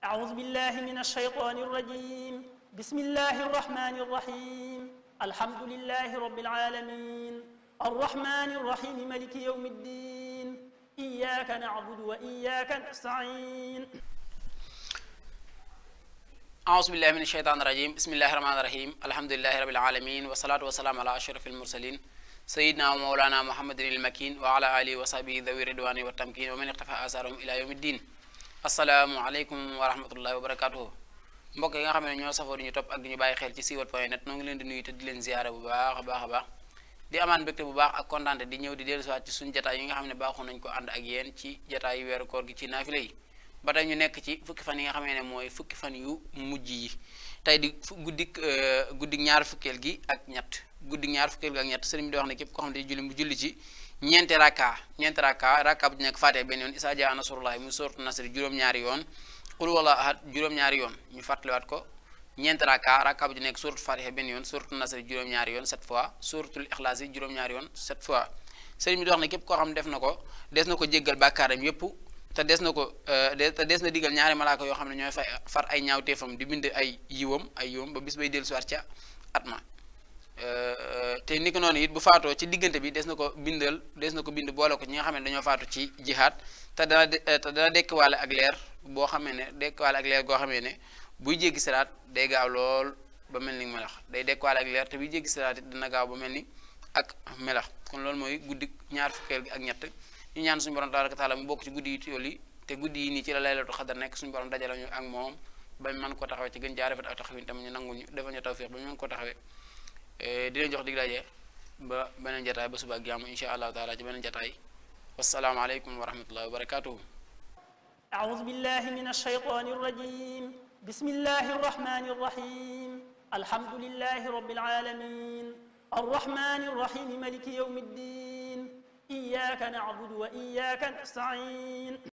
أعوذ بالله من الشيطان الرجيم بسم الله الرحمن الرحيم الحمد لله رب العالمين الرحمن الرحيم ملك يوم الدين إياك نعبد وإياك نستعين أعوذ بالله من الشيطان الرجيم بسم الله الرحمن الرحيم الحمد لله رب العالمين والصلاة والسلام على أشرف المرسلين سيدنا ومولانا محمد المكين وعلى آله وصحبه ذوي الرضوان والتمكين ومن اقتفى آثارهم إلى يوم الدين asalaamaaleykum wa rahmatullahi wa barakatuhu mbokk yi nga xam ne ñoo safoo di ñu topp ak di ñu bàyyi xel ci siiwal.net noo ngi leen di nuyu te di leen ziyaare bu baax a baax di amaan mbégte bu baax ak kontaante di ñëw di dellusiwaat ci suñu jataay yi nga xam ne baaxoon nañ ko ànd ak yéen ci jataay yu weeru koor gi ci naafile yi ba tey ñu nekk ci fukki fan yi nga xamee ne mooy fukki fan yu mujj yi tey di guddik ñaar fukkeel gi ak ñett guddik ñaar fukkeel gi ak ñett sëriñ bi di wax ne képp koo xam ne julli mu julli ci ñeenti rakka bu ci nekk faatee benn yoon isaa jaa nasrullahi muy sooratu nasri juróom-ñaari yoon qul wallahu ahad juróom-ñaari yoon ñu fàttaliwaat ko ñeenti rakka bu ci nekk sooratu fatiha benn yoon sooratu nasri juróom-ñaari yoon 7 fois sooratul ixlaas yi juróom-ñaari yoon 7 fois sëriñ bi di wax ne képp koo xam ne def na ko des na ko jéggal bàkkaaram yépp te des na digal ñaari malaaka yoo xam ne ñooy far ay ñaawteefam di bind ay yiwam ba bis bay dellusiwaat ca at ma te ni ko noonu it bu faatoo ci diggante bi des na ko bind boole ko ñi nga xam ne dañoo faatu ci jihaad te dana dekkiwaale ak leer boo xamee ne dekkiwaale ak leer goo xamee ne buy jéggi siraat day gaaw lool ba mel ni melax day dekkiwaale ak leer te buy jéggi siraat it dina gaaw ba mel ni ak melax kon loolu mooy guddi ñaar fukkeel gi ak ñett ñu ñaan suñu borom tabaraka taala mu bokk ci guddi yu tool yi te guddi yi nii ci la laylatul xadar nekk suñu borom dajale ñu ak moom ba mën ko taxawee ci gën jaa rafet ak taxawin tam ñu nangu ñu defal ñu tawfiq ba ñu mën ko taxawee di leen jox dig daje ba beneen jataay ba suba ak jàmm insha allahu taala ci beneen jataay wassalaamu aleykum wa rahmatullahi wa barakatuhu أعوذ بالله من الشيطان الرجيم بسم الله الرحمن الرحيم الحمد لله رب العالمين الرحمن الرحيم ملك يوم الدين إياك نعبد وإياك نستعين